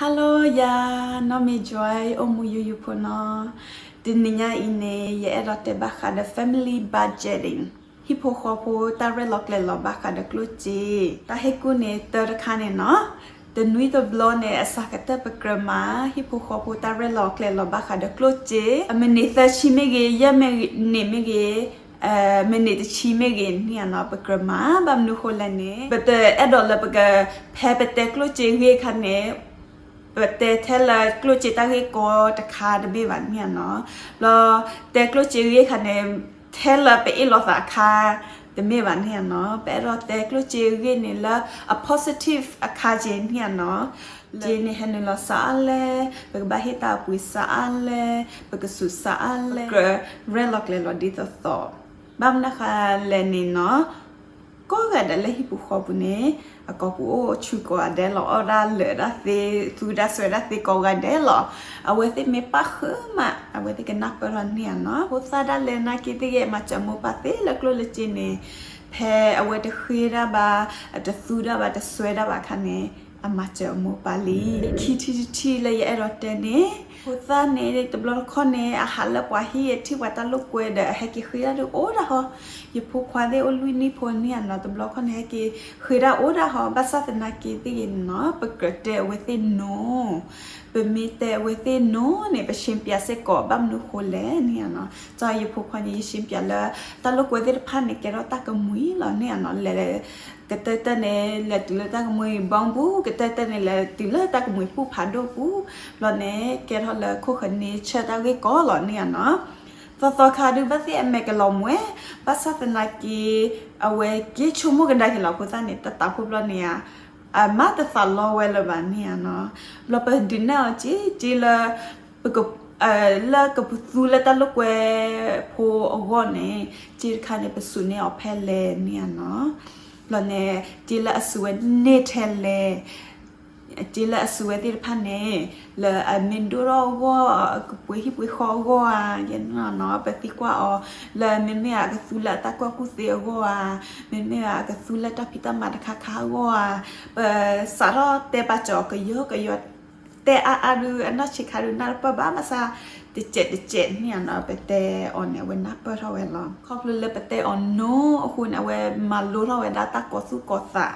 Hello ယၤ, နီၢ်မ့ၢ် Joy အိၣ်မူယိယိဖိနီၤ. တနံၤညါအံၤန့ၣ် ယအဲၣ်ဒိးတဲဘၣ်ဃးဒီး family budgeting ဟံၣ်ဖိဃီဖိတၢ်ရဲၣ်လီၤကျဲၤလီၤဘၣ်ဃးဒီးကျိၣ်စ့, တၢ်ဟ့ၣ်ကူၣ်န့ၣ်တၢတခါန့ၣ်နီၤ. တနွံတဘျီန့ၣ် အစှၤကတၢၢ်ပကြၢးမၤ ဟံၣ်ဖိဃီဖိတၢ်ရဲၣ်လီၤကျဲၤလီၤဘၣ်ဃးဒီးကျိၣ်စ့, အမ့ၢ်န့ၢ်သၢဆံမ့ၢ်ဂ့ၤ, ယဲၢ်မ့ၢ်န့ၢ်မ့ၢ်ဂ့ၤ, မ့ၢ်န့ၢ်တဆံမ့ၢ်ဂ့ၤန့ၣ်နီၤ, ပကြၢးမၤ. ဘၣ်မနုၤဃိလဲၣ်န့ၣ် ပတအဲၣ်ဒိးလၢပက ဖဲပတဲကျိၣ်စ့ဂ့ၢ်အခါန့ၣ် ပတဲထဲလၢကျိၣ်စ့တၢ်ဂ့ၢ်ကီတခါတမ့ၢ်ဘၣ်န့ၣ်နီၤ. ဘျီတဲကျိၣ်စ့ဂ့ၢ်အခါန့ၣ် ထဲလၢပအ့ၣ်လိာ်သးအခါ တမ့ၢ်ဘၣ်န့ၣ်နီၤ. ပအဲၣ်ဒိးတဲကျိၣ်စ့ဂ့ၢ်န့ၣ်လၢအ positive အခါက့ၤန့ၣ်နီၤ. စ့န့ၣ်ဟဲနုာ်လီၤစးအါလဲၣ်, ပကဘၣ်ဟ့ၣ်တၢ်အပှ့ၤစးအါလဲၣ်, ပကစူးစးအါလဲၣ်, ကြၢးရဲၣ်လီၤကျဲၤလီၤဒ်သိးသိး. ဘၣ်မနုၤဃိလဲၣ်န့ၣ်နီၤ, ကိးဂၤဒဲးလၢဟံၣ်ပူၤဃီပူၤန့ၣ် အကိာ်ပူၤအိၣ်ဆူၣ်ကိးဂၤဒဲးလီၤ, အီၣ်ဒၣ်လၢာ်ဒၣ်သ့, သူဒၣ်စွဲဒၣ်သ့ကိးဂၤဒဲးလီၤ. အဝဲသ့ၣ်မ့ၢ်ပၣ်ဃုာ်မး အဝဲသ့ၣ်ကနၢ်ပၢၢ်ထီၣ်န့ၣ်နီၤ. ဖိသၣ်ဒၣ်လဲာ်နာ်က့သ့ၣ်ဂ့ၤ မၤစၢၤမိၢ်ပၢ်သ့လၢကျိၣ်လၢစ့န့ၣ် ဖဲအဝဲတဃ့ဒၣ်ဘၣ်, အတသူဒၣ်ဘၣ်, တစွဲဒၣ်ဘၣ်အခါန့ၣ် အမၤစၢၤအမိၢ်ပၢ်လံ. ခံထံၣ်တထံၣ်လၢယအဲၣ်ဒိးတဲန့ၣ်, ဖိသၣ်န့ၣ် တဘျီတခီၣ်န့ၣ် အဟးလၢပှၤဟံၣ်အထံၣ်ပှၤတၢ်လိာ်ကွဲဒီး အဟဲက့ၤဃ့ဒၣ်ဒုးအိၣ်ဒၣ်ဟီ. ယဖိခွါသ့ၣ်အိၣ်လွံၢ်နံၣ်ဖိန့ၣ်နီၤ, တဘျီခီၣ်န့ၣ် ဟဲက့ၤဃ့ဒၣ်အိၣ်ဒၣ်ဟီ. ဘၣ်ဆၣ်သနာ်က့သ့ၣ်ဂ့ၤန့ၣ်နီၤ, ပကြၢးတဲအဝဲသ့ၣ် no. ပမ့ၢ်တဲအဝဲသ့ၣ် no န့ၣ် ပရှင်းပြစ့ၢ်ကီး ဘၣ်မနုၤဃိလဲၣ်န့ၣ်နီၤ. ကၠီယဖိခွါန့ၣ် ယရှင်းပြလၢ တၢ်လိာ်ကွဲသ့ၣ်တဖၣ်န့ၣ် ကဲထီၣ်တၢ်ကမှံၤလီၤန့ၣ်နီၤ. လဲၤ ကတၢၢ်တၢၢ်န့ၣ် လဲၤတုၤလၢတၢ်ကမှံၤဘီပူၤ, ကတၢၢ်တၢၢ်န့ၣ် လဲၤတုၤလၢတၢ်ကမှံၤပူၤဖးဒိၣ်ပူၤ, ဘျီန့ၣ် ကဲထီၣ်လၢခိၣ်ဃၢၤန့ဆၢၣ်တၢ်ဂ့ၢ်ကီလီၤန့ၣ်နီၤ. သီသီခါဒုး ဘၣ်သ့ၣ်အမဲာ်ကလီၤမှဲ, ဘၣ်ဆၣ်သနာ်က့ အဝဲက့ၤဆိကမိၣ်ကဒါက့ၤလီၤ. ဖိသၣ်န့ၣ် တၢ်သးဖိဘျီန့ၣ်ဧါ, အမၤတသးလီဝဲလၢၤဘၣ်န့ၣ်ဧါနီၤ. ဘျီပဒုးနဲၣ်အီၤက့ၤ က့ၤလၢ ပက လၢကပသူလၢတၢ်လိာ်ကွဲဖိအဂီၢ်န့ၣ် က့ၤတခါန့ၣ် ပစူးန့ၢ်အီၤဖဲလဲၣ်န့ၣ်ဧါနီၤ. ဘျီန့ၣ် က့ၤလၢအစူးဝဲန့ၢ်ထဲလဲၣ်, က့ၤလၢအစူးဝဲသ့ၣ်တဖၣ်န့ၣ် လၢအမ့ၢ်ဒိၣ်ထီၣ်အဂီၢ် ကပှ့ၤဟံၣ်ပှ့ၤဃီအဂီၢ်ဧါ, ယဲန့ၣ်နီၤ. ပသံကွၢ်အီၤ လၢမ့မ့ၢ်အကသူလၢအတၢ်ကူၣ်ဘၣ်ကူၣ်သ့အဂီၢ်ဧါ, မ့မ့ၢ်အကသူလၢတၢ်ဖံးတၢ်မၤတခါခါအဂီၢ်ဧါ, ပစးထီၣ်တဲပာ်စၢၤအီၤကယီကယီ, တဲအါအါဒုး အနီၢ်ဆံးခါဒုး နၢ်တပၢၢ်ဘၣ်. ဘၣ်ဆၣ် တစဲးတစဲးန့ၣ်ဧါနီၤ, ပတဲအီၤန့ၣ် အဝဲနၢ်ပၢၢ်ထီၣ်ဝဲလီၤ. ခီဖျိလၢပတဲအီၤ no အဃိန့ၣ် အဝဲမၤလိထီၣ်ဝဲဒၣ်တၢ်ကီၤသူၣ်ကီၤသး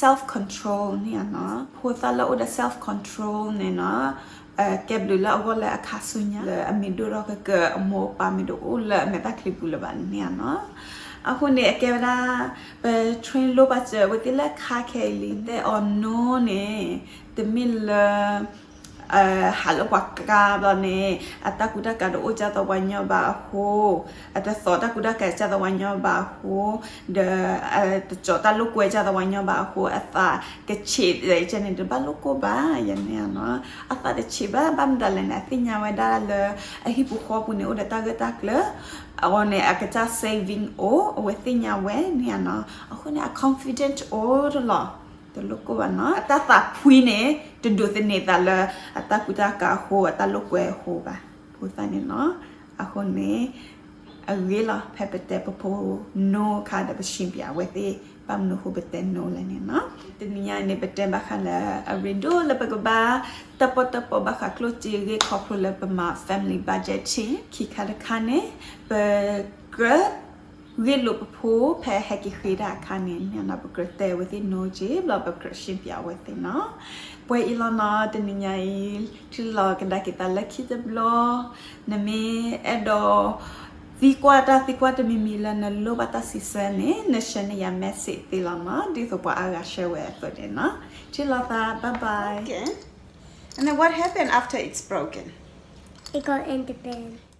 self control န့ၣ်ဧါနီၤ. ဖိသၣ်လၢအိၣ်ဒီး self control န့ၣ်နီၤ, ကဲဘျုးလၢအဂီၢ်လၢအခါဆူညါ လၢအမ့ၢ်ဒိၣ်ထီၣ်ကကၢအမိၢ်အပၢ်မ့ၢ်တအိၣ်လၢအမဲာ်ချံပူၤလၢၤဘၣ်န့ၣ်ဧါနီၤ. အဃိန့ၣ် အကဲဝဲဒၣ် ပ train လိၣ်ဘၣ်စၢၤဝဲသ့ၣ်လၢခါခဲအံၤလံ. တဲအီၤ no န့ၣ် တမ့ၢ်လၢ ဟးလၢပှၤကျါဘျီန့ၣ် အတၢ်ကူတၢ်ကၤတအိၣ်ကၢ်သးဝါညီဘၣ်အဃိ, အတသိးတၢ်ကူတၢ်ကၤကၢ်သးဝါညီဘၣ်အဃိ, ဒီး တကၠီၤတၢ်လိာ်ကွဲကၢ်သးဝါညီဘၣ်အဃိ အသးကဆံးန့ၣ် တဘၣ်လိာ်ကိၣ်ဘၣ် ယဲန့ၣ်နီၤ. အသးတဆံးဘၣ် ဘၣ်မတၤလဲၣ်န့ၣ် အသ့ၣ်ညါဝဲဒၣ်လၢ အဟံၣ်ပူၤဃီပူၤန့ၣ် အိၣ်ဒီးတၢ်ဂ့ၢ်တၢ်ကျၢၤ အဝဲန့ၣ် အကစၢ် saving အိၣ် အဝဲသ့ၣ်ညါဝဲန့ၣ်နီၤ. အဃိန့ၣ် အ confident အိၣ်တလီၤ, တလိာ်ကိၣ်ဘၣ်နီၤ. အတၢ်သးဖှံန့ၣ် တဒိးသန့ၤသးလၢ အတၢ်ကူတၢ်ကၤအဃိ အတၢ်လိာ်ကွဲအဃိဘၣ် ဖိသၣ်န့ၣ်နီၤ. အဃိန့ၣ် အဂ့ၤလီၤ ဖဲပတဲပဖိ no အခါဒီး ပရှင်းပြဝဲသ့ၣ် ဘၣ်မနုၤအဃိပတဲ no လဲၣ်န့ၣ်နီၤ. တနံၤညါအံၤန့ၣ် ပတဲဘၣ်ဃးလၢ အရ့ဒိၣ်လၢပကဘၣ် တၢၣ်ပီၣ်တၢၣ်ပီဘၣ်ဃးကျိၣ်စ့ဂ့ၢ် ခီဖျိလၢပမၤ family budgeting ခံခါတခါန့ၣ် ပကြၢး ဂ့ၢ်လိာ်ပဖိ ဖဲဟဲက့ၤဃ့တၢ်အခါန့ၣ် န့ၣ်နီၤ ပကြၢးတဲအဝဲသ့ၣ် no က့ၤ ဘျီပကြၢးရှင်းပြအဝဲသ့ၣ်နီၤ. ပှဲၤအံၤလီၤနီၤ, တနံၤညါအံၤ ထံၣ်လိာ်ကဒါက့ၤသးလၢခံတဘျီ, နမ့ၢ်အဲၣ်ဒိး သံကွၢ်တၢ်သံကွၢ်တမံၤမံၤလၢနလိၣ်ဘၣ်တၢ်စံးဆၢန့ၣ် န share န့ၢ်ယၤ message သ့လီၤနီၤ, ဒ်သိးပှၤအါဂၤ share ဝဲအသိးန့ၣ်နီၤ. ထံၣ်လိာ်သး bye bye. Okay. And then what happened after it's broken? It got in the bin.